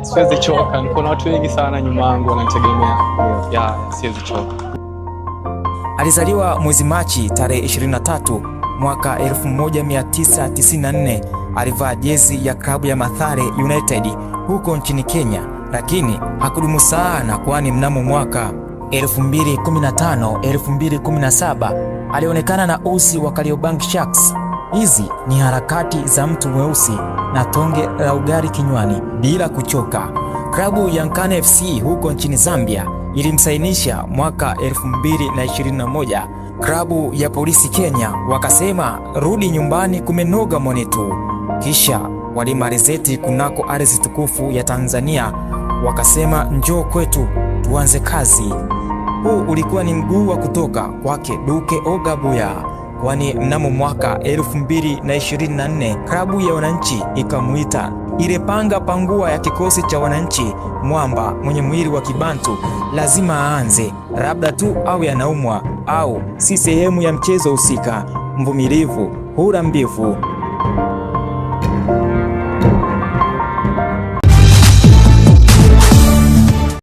Siwezi choka, niko na watu wengi sana nyuma yangu wananitegemea. Yeah, siwezi choka. Alizaliwa mwezi Machi tarehe 23 mwaka 1994. Alivaa jezi ya klabu ya Mathare United huko nchini Kenya, lakini hakudumu sana, kwani mnamo mwaka 2015 2017 alionekana na usi wa Kariobangi Sharks. Hizi ni harakati za mtu mweusi na tonge la ugali kinywani bila kuchoka. Klabu ya Nkane FC huko nchini Zambia ilimsainisha mwaka 2021. Klabu ya Polisi Kenya wakasema rudi nyumbani, kumenoga mwanetu. Kisha walimalizeti kunako ardhi tukufu ya Tanzania, wakasema njoo kwetu tuanze kazi. Huu ulikuwa ni mguu wa kutoka kwake Duke Ogabuya, kwani mnamo mwaka 2024 klabu ya Wananchi ikamuita ile panga pangua ya kikosi cha Wananchi. Mwamba mwenye mwili wa Kibantu lazima aanze, labda tu awe anaumwa au si sehemu ya mchezo husika. Mvumilivu hula mbivu.